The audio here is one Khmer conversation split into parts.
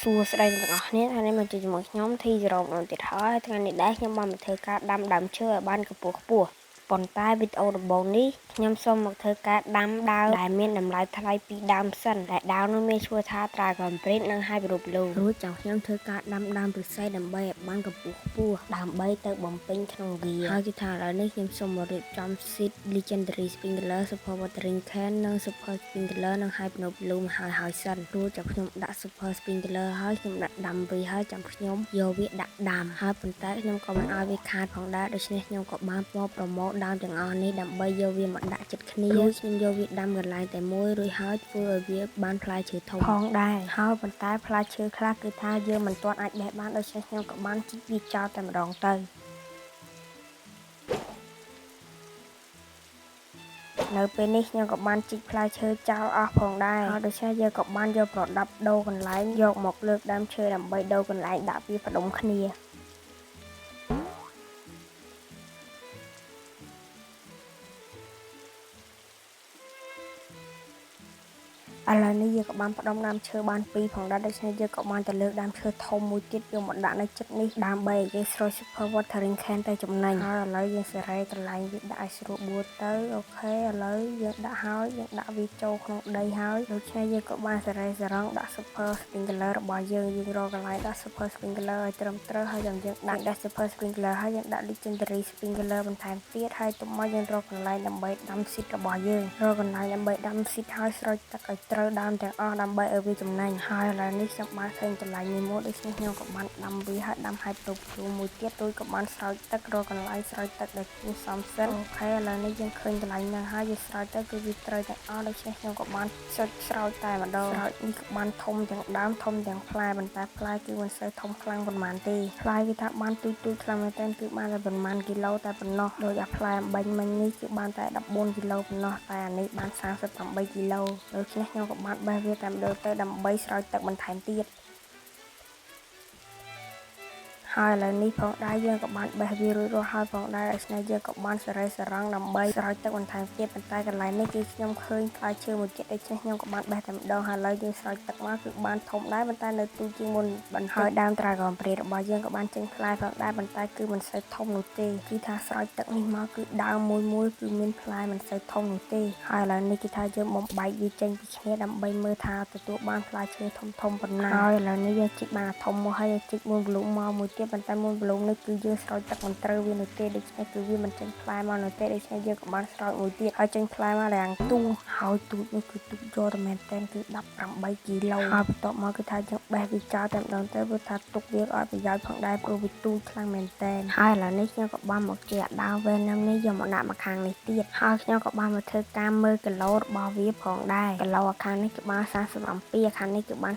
សួស្តីអ្នកទាំងអស់គ្នាថ្ងៃនេះមកជួបជាមួយខ្ញុំធីរ៉ូម្ដងទៀតហើយថ្ងៃនេះដែរខ្ញុំបានមកធ្វើការដាំដើមឈើឲ្យបានកម្ពស់ខ្ពស់ប៉ុន្តែវីដេអូដំបូងនេះខ្ញុំសូមមកធ្វើការដាំដើមដែលមានតម្លៃថ្លៃពីរដើមសិនដែលដើមនោះមានឈ្មោះថា Dragon Breath និង Hybrid Blue រួចចាំខ្ញុំធ្វើការដាំដើមឫស្សីដើម្បីឲ្យបានកម្ពស់ខ្ពស់ដើម្បីទៅបំពេញក្នុងវាហើយគឺថាឥឡូវនេះខ្ញុំសូមមករៀបចំ seed Legendary Sprinkler Super Watering Can និង Super Sprinkler និង Hypno Bloom ហើយហើយសិនរួចចាំខ្ញុំដាក់ Super Sprinkler ហើយខ្ញុំដាក់ដាំវាហើយចាំខ្ញុំយកវាដាក់ដាំហើយប៉ុន្តែខ្ញុំក៏មិនឲ្យវាខាតផងដែរដូច្នេះខ្ញុំក៏បានមកប្រមូលដើមទាំងអស់នេះដើម្បីយកវាមកដាក់ចិត្តគ្នារួចខ្ញុំយកវាដាំកន្លែងតែមួយរួចហើយធ្វើឲ្យវាបានផ្លែឈើធំផងដែរហើយប៉ុន្តែផ្លែឈើខ្លះគឺថាយើងមិនទាន់អាចបេះបានដូច្នេះខ្ញុំក៏បានជីកវាចោលតែម្ដងទៅនៅពេលនេះខ្ញុំក៏បានជីកផ្លែឈើចោលអស់ផងដែរហើយដូច្នេះយើងក៏បានយកប្រដាប់ដូរកន្លែងយកមកលើកដើមឈើដើម្បីដូរកន្លែងដាក់វាផ្ដុំគ្នាឥឡូវនេះយើងក៏បានផ្ដុំដើមឈើបានពីរផងដែរដូច្នេះយើងក៏បានទៅលើកដើមឈើធំមួយទៀតយកមកដាក់នៅចិត្តនេះដើម្បីឲ្យយើងស្រោច Super Watering Can ទៅចំណេញហើយឥឡូវយើងសេរីកន្លែងវាដាក់ឲ្យស្រួលបួលទៅOK ឥឡូវយើងដាក់ហើយយើងដាក់វាចូលក្នុងដីហើយដូច្នេះយើងក៏បានសេរីសរងដាក់ Super Sprinkler របស់យើងយើងរកកន្លែងដាក់ Super Sprinkler ឲ្យត្រឹមត្រូវហើយយើងដាក់ Super Sprinkler ហើយយើងដាក់ Legendary Sprinkler បន្ថែមទៀតហើយទុំមកយើងរកកន្លែងដើម្បីដាំ seed របស់យើងរកកន្លែងដើម្បីដាំ seed ហើយស្រោចទឹកឲ្យត្រូវដើមទាំងអស់ដើម្បីឲ្យវាចំណេញហើយឥឡូវនេះខ្ញុំបានឃើញកន្លែងនេះមួយដូច្នេះខ្ញុំក៏បានដាំវាហើយដាំហើយទៅព្រួមួយទៀតរួចក៏បានស្រោចទឹករកកន្លែងស្រោចទឹកដែលគួរសមសិន OK ឥឡូវនេះយើងឃើញកន្លែងហ្នឹងហើយយើងស្រោចទៅគឺវាត្រូវទាំងអស់ដូច្នេះខ្ញុំក៏បានចុចស្រោចតែម្ដងស្រោចនេះក៏បានធំទាំងដើមធំទាំងផ្លែប៉ុន្តែផ្លែគឺមិនសូវធំខ្លាំងប៉ុន្មានទេផ្លែគឺថាបានទូចទូចខ្លាំងមែនទែនគឺបានតែប៉ុន្មានគីឡូតែប៉ុណ្ណោះដោយអាផ្លែអំបញ្ញមិញនេះគឺបានតែ14គីឡូប៉ុណ្ណោះតែអានេះបាន38គីឡូដូច្នេះខ្ញុំក៏បានបេះវាតែម្ដងទៅដើម្បីស្រោចទឹកបន្ថែមទៀតហើយឥឡូវនេះផងដែរយើងក៏បានបេះវារួចរាល់ហើយផងដែរដូច្នេះយើងក៏បានសេរីសរងដើម្បីស្រោចទឹកបន្ថែមទៀតប៉ុន្តែកន្លែងនេះគឺខ្ញុំឃើញផ្លែឈើមួយទៀតដូច្នេះខ្ញុំក៏បានបេះតែម្ដងហើយឥឡូវយើងស្រោចទឹកមកគឺបានធំដែរប៉ុន្តែនៅទូជាងមុនបន្ហើយដើម Dragon Breath របស់យើងក៏បានចេញផ្លែផងដែរប៉ុន្តែគឺមិនសូវធំនោះទេគឺថាស្រោចទឹកនេះមកគឺដើមមួយមួយគឺមានផ្លែមិនសូវធំនោះទេហើយឥឡូវនេះគឺថាយើងបំបែកវាចេញពីគ្នាដើម្បីមើលថាទទួលបានផ្លែឈើធំធំប៉ុណ្ណាហើយឥឡូវនេះយើងជីកបានធំមកហើយយើងជីកមួយប្លុកមកមួយទៀតប៉ុន្តែមួយប្លុកនេះគឺយើងស្រោចទឹកមិនត្រូវវានោះទេដូច្នេះគឺវាមិនចេញផ្លែមកនោះទេដូច្នេះយើងក៏បានស្រោចមួយទៀតហើយចេញផ្លែមករាងទូហើយទូចនោះគឺទូចយកតែមែនតើគឺ18គីឡូហើយបន្ទាប់មកគឺថាយើងបេះវាចោលតែម្ដងទៅព្រោះថាទុកវាឲ្យប្រយោជន៍ផងដែរព្រោះវាទូចខ្លាំងមែនតើហើយឥឡូវនេះខ្ញុំក៏បានមកជាដើម Venom នេះយកមកដាក់មកខាងនេះទៀតហើយខ្ញុំក៏បានមកធ្វើការមើលគីឡូរបស់វាផងដែរគីឡូអាខាងនេះគឺបាន37អាខាងនេះគឺបាន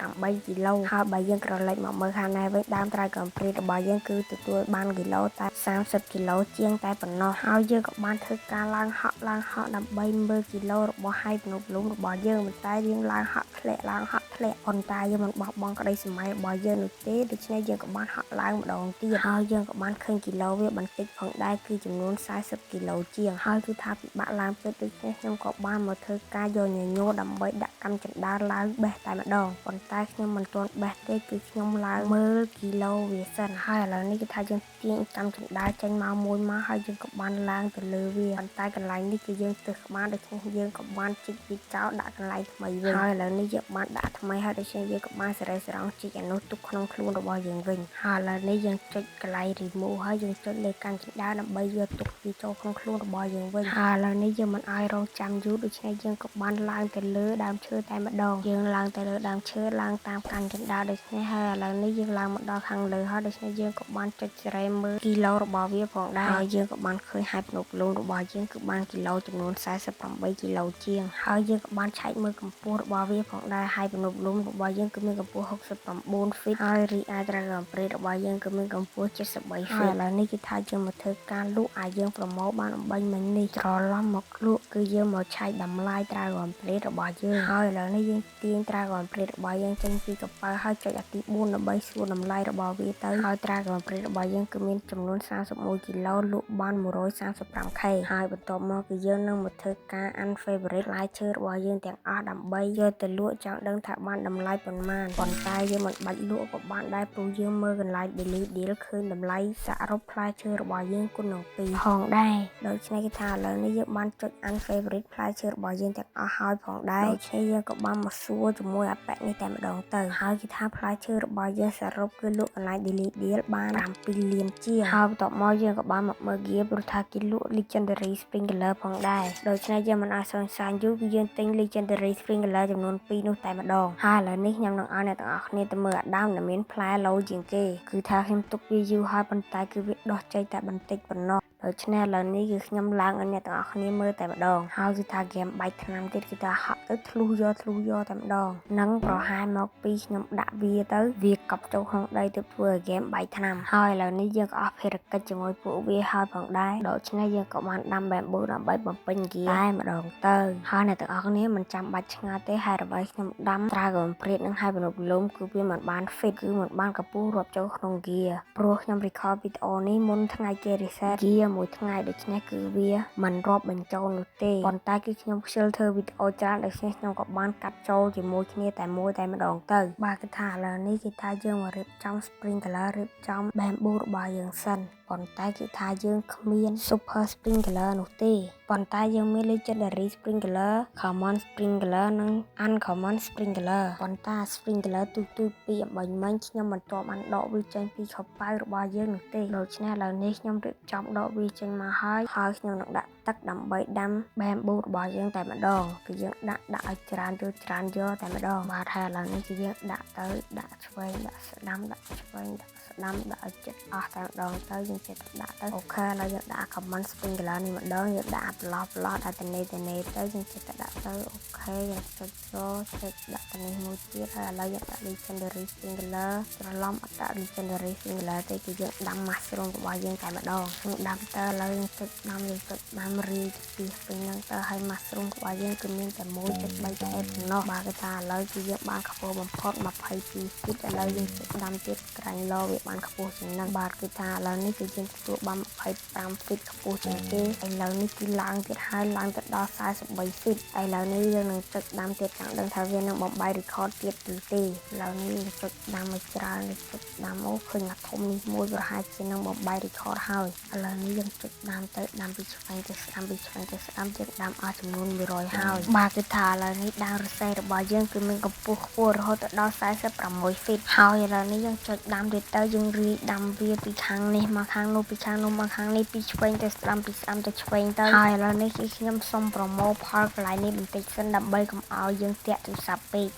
38គីឡូហើយបើយើងក្រឡេកមកមើលខាងនេះវិញដើម Dragon Breath របស់យើងគឺទទួលបានគីឡូតែ30គីឡូជាងតែប៉ុណ្ណោះហើយយើងក៏បានធ្វើការឡើងហក់ឡើងហក់ដើម្បីមើលគីឡូរបស់ Hypno Bloom របស់យើងប៉ុន្តែយើងឡើងហក់ធ្លាក់ឡើងហក់ធ្លាក់ប៉ុន្តែយើងមិនបោះបង់ក្តីសម័យរបស់យើងនោះទេដូច្នេះយើងក៏បានហក់ឡើងម្ដងទៀតហើយយើងក៏បានឃើញគីឡូវាបន្តិចផងដែរគឺចំនួន40គីឡូជាងហើយគឺថាពិបាកឡើងពេកដូច្នេះខ្ញុំក៏បានមកធ្វើការយកញញួរដើម្បីដាក់កម្មជណ្ដើរឡើងបេះតែម្ដងប៉ុន្តែខ្ញុំមិនទាន់បេះទេគឺខ្ញុំឡើងមើលគីឡូវាសិនហើយឥឡូវនេះគឺថាយើងទាញកម្មជណ្ដើរចេញមកមួយមកហើយយើងក៏បានឡើងទៅលើវាប៉ុន្តែកន្លែងនេះគឺយើងទើសក្បាលដូច្នេះយើងក៏បានជីកវាចោលដាក់កន្លែងថ្មីវិញហើយឥឡូវនេះយើងបានដាក់ថ្មីហើយដូច្នេះយើងក៏បានសេរីសរងជីកអានោះទុកក្នុងខ្លួនរបស់យើងវិញហើយឥឡូវនេះយើងចុចកន្លែង remove ហើយយើងចុចលើកាន់ជណ្ដើរដើម្បីយកទុកវាចូលក្នុងខ្លួនរបស់យើងវិញហើយឥឡូវនេះយើងមិនឲ្យរងចាំយូរដូច្នេះយើងក៏បានឡើងទៅលើដើមឈើតែម្ដងយើងឡើងទៅលើដើមឈើឡើងតាមកាន់ជណ្ដើរដូច្នេះហើយឥឡូវនេះយើងឡើងមកដល់ខាងលើហើយដូច្នេះយើងក៏បានចុចសេរីមើលគីឡូរបស់វាផងដែរហើយយើងក៏បានឃើញ Hypno Bloom របស់យើងគឺបានគីឡូចំនួន48គីឡូជាងហើយយើងក៏បានឆែកមើលកម្ពស់របស់វាផងដែរ Hypno Bloom របស់យើងគឺមានកម្ពស់69 feet ហើយរីឯ Dragon Breath របស់យើងគឺមានកម្ពស់73 feet ឥឡូវនេះគឺថាយើងមកធ្វើការលក់ឲ្យយើងប្រមូលបានអំបញ្ញមិញនេះច្រឡំមកលក់គឺយើងមកឆែកតម្លៃ Dragon Breath របស់យើងហើយឥឡូវនេះយើងទាញ Dragon Breath របស់យើងចេញពីកប៉ាល់ហើយចុចអាទី4ដើម្បីសួរតម្លៃរបស់វា ទៅហើយ Dragon Fruit របស់យើងគឺមានចំនួន31គីឡូលក់បាន 135K ហើយបន្ទាប់មកគឺយើងនឹងមកធ្វើការ unfavorite ផ្លែឈើរបស់យើងទាំងអស់ដើម្បីយកទៅលក់ចង់ដឹងថាបានតម្លៃប៉ុន្មានប៉ុន្តែយើងមិនបាច់លក់ក៏បានដែរព្រោះយើងមើលកន្លែង daily deal ឃើញតម្លៃសរុបផ្លែឈើរបស់យើងគុណនឹង2ផងដែរដូច្នេះគេថាឥឡូវនេះយើងបានចុច unfavorite ផ្លែឈើរបស់យើងទាំងអស់ហើយផងដែរដូច្នេះយើងក៏បានមកសួរជាមួយអាប៉ែនេះតែម្ដងទៅហើយគេថាផ្លែឈើរបស់យើងសរុបគឺលក់កន្លែង daily deal បាន7លានជាងហើយបន្ទាប់មកយើងក៏បានមកមើល gear ព្រោះថាគេលក់ legendary sprinkler ផងដែរដូច្នេះយើងមិនអាចសង្សាយយូរគឺយើងទិញ legendary sprinkler ចំនួន2នោះតែម្ដងហើយឥឡូវនេះខ្ញុំនឹងឲ្យអ្នកទាំងអស់គ្នាទៅមើលអាដើមដែលមានផ្លែឡូជាងគេគឺថាខ្ញុំទុកវាយូរហើយប៉ុន្តែគឺវាដោះចេញតែបន្តិចប៉ុណ្ណោះដូច្នេះឥឡូវនេះគឺខ្ញុំឡើងឲ្យអ្នកទាំងអស់គ្នាមើលតែម្ដងហើយគឺថាហ្គេមបែកថ្នាំទៀតគឺថាហក់ទៅធ្លុះយកធ្លុះយកតែម្ដងនឹងប្រហែលមកពីខ្ញុំដាក់វាទៅវាកប់ចូលក្នុងដីទើបធ្វើឲ្យហ្គេមបែកថ្នាំហើយឥឡូវនេះយើងក៏អស់ភារកិច្ចជាមួយពួកវាហើយផងដែរដូច្នេះយើងក៏បានដាំ bamboo ដើម្បីបំពេញហ្គាតែម្ដងទៅហើយអ្នកទាំងអស់គ្នាមិនចាំបាច់ឆ្ងល់ទេហេតុអ្វីខ្ញុំដាំ Dragon Fruit និងហើយបនុលំគឺវាមិនបាន fit គឺមិនបានកម្ពស់រាប់ចូលក្នុងហ្គាព្រោះខ្ញុំ record វីដេអូនេះមុនថ្ងៃគេ reset ហ្គាមួយថ្ងៃដូច្នេះគឺវាមិនរាប់បញ្ចូលនោះទេប៉ុន្តែគឺខ្ញុំខ្ជិលធ្វើវីដេអូច្រើនដូច្នេះខ្ញុំក៏បានកាត់ចូលជាមួយគ្នាតែមួយតែម្ដងទៅបាទគឺថាឥឡូវនេះគេថាយើងមករៀបចំ sprinkler រៀបចំ bamboo របស់យើងសិនប៉ុន្តែគេថាយើងគ្មាន super sprinkler នោះទេប៉ុន្តែយើងមាន legendary sprinkler common sprinkler និង uncommon sprinkler ប៉ុន្តែ sprinkler ទូចៗពីរអំបញ្ញមិញខ្ញុំមិនទាន់បានដកវាចេញពីខប៉ៅរបស់យើងនោះទេដូច្នេះឥឡូវនេះខ្ញុំរៀបចំដកវាចេញមកហើយហើយខ្ញុំនឹងដាក់ទឹកដើម្បីដាំ bamboo របស់យើងតែម្ដងគឺយើងដាក់ដាក់ឲ្យច្រើនយកច្រើនយកតែម្ដងបាទហើយឥឡូវនេះគឺយើងដាក់ទៅដាក់ឆ្វេងដាក់ស្ដាំដាក់ឆ្វេងដាក់ស្ដាំដាក់ឲ្យចិត្តអស់តែម្ដងទៅយើងចិត្តដាក់ទៅOK ឥឡូវយើងដាក់ common sprinkler នេះម្ដងយើងដាក់ប្លោះប្លោះដាក់តនេតនេទៅយើងចិត្តដាក់ទៅOK យើងចុចចូលចុចដាក់តនេះមួយទៀតហើយឥឡូវយើងដាក់ legendary sprinkler ច្រឡំអត់ដាក់ legendary sprinkler ទេគឺយើងដាំ mushroom របស់យើងតែម្ដងយើងដាំទៅឥឡូវយើងចុចដាំយើងចុចដាំរាយពីពេញហ្នឹងទៅហើយ mushroom របស់យើងគឺមានតែ1.3ខែប៉ុណ្ណោះបាទគេថាឥឡូវគឺយើងបានខ្ពស់បំផុត22 feet ឥឡូវយើងចុចដាំទៀតក្រាញ់ឡវាបានខ្ពស់ជាងហ្នឹងបាទគឺថាឥឡូវនេះគឺយើងទទួលបាន25 feet ខ្ពស់ជាងគេឥឡូវនេះគឺឡើងទៀតហើយឡើងទៅដល់43 feet ឥឡូវនេះយើងនឹងចុចដាំទៀតចង់ដឹងថាវានឹងបំបី record ទៀតឬទេឥឡូវនេះយើងចុចដាំឲ្យច្រើនចុចដាំអូឃើញអាធំនេះមួយប្រហែលជានឹងបំបី record ហើយឥឡូវនេះយើងចុចដាំទៅដាំពីឆ្វេងទៅស្ដាំពីឆ្វេងទៅស្ដាំយើងដាំអស់ចំនួន100ហើយបាទគឺថាឥឡូវនេះដើមឫស្សីរបស់យើងគឺមានកម្ពស់ខ្ពស់រហូតដល់46 feet ហើយឥឡូវនេះយើងចុចដាំទៀតទៅយើងរាយដាំវាពីខាងនេះមកខាងនោះពីខាងនោះមកខាងនេះពីឆ្វេងទៅស្ដាំពីស្ដាំទៅឆ្វេងទៅហើយឥឡូវនេះគឺខ្ញុំសុំប្រមូលផលកន្លែងនេះបន្តិចសិនដើម្បីកុំឲ្យយើងតាក់ទូរស័ព្ទពេក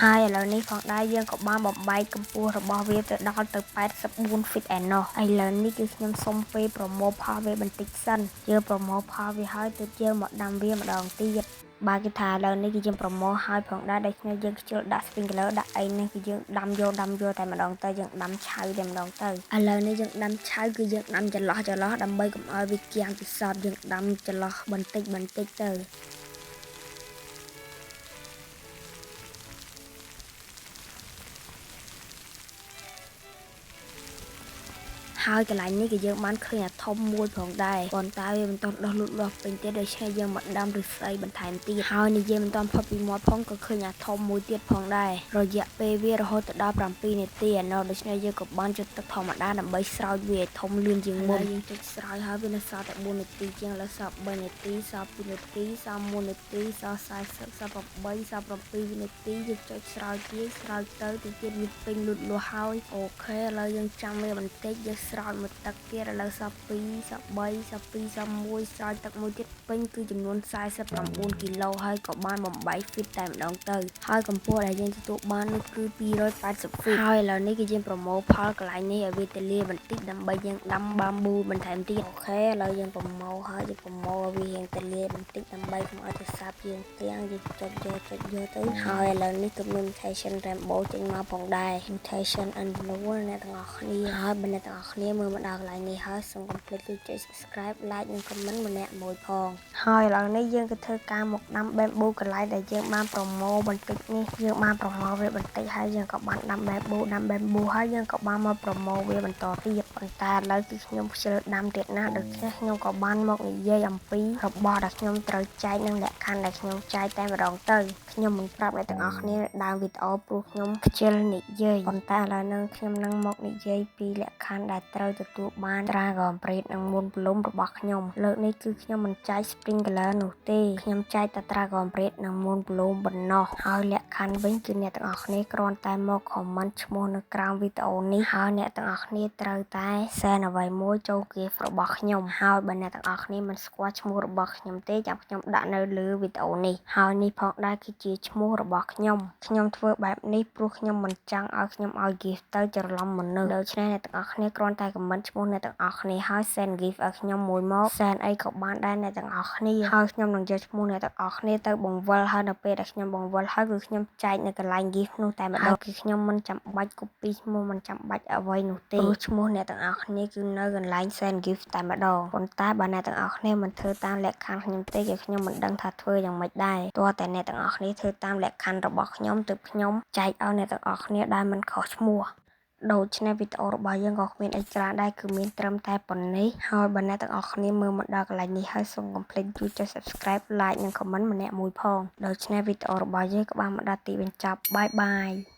ហើយឥឡូវនេះផងដែរយើងក៏បានបំបែកកម្ពស់របស់វាទៅដល់ទៅ84 feet ឯណោះឥឡូវនេះគឺខ្ញុំសុំពេលប្រមូលផលវាបន្តិចសិនយើងប្រមូលផលវាហើយទើបយើងមកដាំវាម្ដងទៀតបាទគេថាឥឡូវនេះគឺយើងប្រមូលហើយផងដែរដូច្នេះយើងខ្ជិលដាក់ sprinkler ដាក់អីនេះគឺយើងដាំយកដាំយកតែម្ដងទៅយើងដាំឆៅតែម្ដងទៅឥឡូវនេះយើងដាំឆៅគឺយើងដាំចន្លោះចន្លោះដើម្បីកុំឲ្យវាគាំងពីសពយើងដាំចន្លោះបន្តិចបន្តិចទៅ ហើយកន្លែងនេះក៏យើងបានឃើញអាធំមួយផងដែរប៉ុន្តែវាមិនទាន់ដោះលូតលាស់ពេញទេដូច្នេះយើងមកដាំឫស្សីបន្ថែមទៀតហើយនិយាយមិនទាន់ផុតពីមាត់ផងក៏ឃើញអាធំមួយទៀតផងដែររយៈពេលវារហូតទៅដល់7នាទីឯណោះដូច្នេះយើងក៏បានយកទឹកធម្មតាដើម្បីស្រោចវាឲ្យធំលឿនជាងមុនយើងចុចស្រោចហើយវានៅសល់តែ4នាទីជាងឥឡូវសល់3នាទីសល់2នាទីសល់1នាទីសល់40សល់8សល់7វិនាទីយើងចុចស្រោចទៀតស្រោចទៅទៅទៀតវាពេញលូតលាស់ហើយ OK ឥឡូវយើងចាំវាបន្តិចយើងស្រោចមួយទឹកទៀតឥឡូវសល់2សល់3សល់2សល់1ស្រោចទឹកមួយទៀតពេញគឺចំនួន49គីឡូហើយក៏បានបំបែក feet តែម្ដងទៅហើយកម្ពស់ដែលយើងទទួលបាននោះគឺ280 feet ហើយឥឡូវនេះគឺយើងប្រមូលផលកន្លែងនេះឲ្យវាទលាបន្តិចដើម្បីយើងដាំ bamboo បន្ថែមទៀត OK ឥឡូវយើងប្រមូលហើយយើងប្រមូលឲ្យវារៀងទលាបន្តិចដើម្បីកុំឲ្យទូរស័ព្ទយើងទាំងយើងចុចយកចុចយកទៅហើយឥឡូវនេះក៏មាន mutation rainbow ចេញមកផងដែរ mutation and blue អ្នកទាំងអស់គ្នាហើយបើអ្នកទាំងអស់គ្នា គ្នាមើលមកដល់កន្លែងនេះហើយសូមកុំភ្លេចជួយចុច Subscribe Like និង Comment ម្នាក់មួយផងហើយឥឡូវនេះយើងក៏ធ្វើការមកដាំ bamboo កន្លែងដែលយើងបានប្រមូលបន្តិចនេះយើងបានប្រមូលវាបន្តិចហើយយើងក៏បានដាំ bamboo ដាំ bamboo ហើយយើងក៏បានមកប្រមូលវាបន្តទៀតប៉ុន្តែឥឡូវគឺខ្ញុំខ្ជិលដាំទៀតណាស់ដូច្នេះខ្ញុំក៏បានមកនិយាយអំពីរបស់ដែលខ្ញុំត្រូវចែកនិងលក្ខខណ្ឌដែលខ្ញុំចែកតែម្ដងទៅខ្ញុំមិនប្រាប់អ្នកទាំងអស់គ្នាដើមវីដេអូព្រោះខ្ញុំខ្ជិលនិយាយប៉ុន្តែឥឡូវនេះខ្ញុំនឹងមកនិយាយពីលក្ខខណ្ឌដែលត្រូវទទួលបាន Dragon Breath និង Moonbloom របស់ខ្ញុំលើកនេះគឺខ្ញុំមិនចែក Sprinkler នោះទេខ្ញុំចែកតែ Dragon Breath និង Moonbloom ប៉ុណ្ណោះហើយលក្ខខណ្ឌវិញគឺអ្នកទាំងអស់គ្នាគ្រាន់តែមក comment ឈ្មោះនៅក្រោមវីដេអូនេះហើយអ្នកទាំងអស់គ្នាត្រូវតែ send អ្វីមួយចូល gift របស់ខ្ញុំហើយបើអ្នកទាំងអស់គ្នាមិនស្គាល់ឈ្មោះរបស់ខ្ញុំទេចាំខ្ញុំដាក់នៅលើវីដេអូនេះហើយនេះផងដែរគឺជាឈ្មោះរបស់ខ្ញុំខ្ញុំធ្វើបែបនេះព្រោះខ្ញុំមិនចង់ឲ្យខ្ញុំឲ្យ gift ទៅច្រឡំមនុស្សដូច្នេះអ្នកទាំងអស់គ្នាគ្រាន់តែ comment ឈ្មោះអ្នកទាំងអស់គ្នាហើយ send gift ឲ្យខ្ញុំមួយមក send អីក៏បានដែរអ្នកទាំងអស់គ្នាហើយខ្ញុំនឹងយកឈ្មោះអ្នកទាំងអស់គ្នាទៅបង្វិលហើយនៅពេលដែលខ្ញុំបង្វិលហើយគឺខ្ញុំចែកនៅកន្លែង gift នោះតែម្ដងគឺខ្ញុំមិនចាំបាច់ copy ឈ្មោះមិនចាំបាច់អ្វីនោះទេព្រោះឈ្មោះអ្នកទាំងអស់គ្នាគឺនៅកន្លែង send gift តែម្ដងប៉ុន្តែបើអ្នកទាំងអស់គ្នាមិនធ្វើតាមលក្ខខណ្ឌខ្ញុំទេគឺខ្ញុំមិនដឹងថាធ្វើយ៉ាងម៉េចដែរទាល់តែអ្នកទាំងអស់គ្នាធ្វើតាមលក្ខខណ្ឌរបស់ខ្ញុំទើបខ្ញុំចែកឲ្យអ្នកទាំងអស់គ្នាដែលមិនខុសឈ្មោះដូច្នេះវីដេអូរបស់យើងក៏គ្មានអីច្រើនដែរគឺមានត្រឹមតែប៉ុណ្ណេះហើយបើអ្នកទាំងអស់គ្នាមើលមកដល់កន្លែងនេះហើយសូមកុំភ្លេចជួយចុច Subscribe Like និង Comment ម្នាក់មួយផងដូច្នេះវីដេអូរបស់យើងក៏បានមកដល់ទីបញ្ចប់bye bye.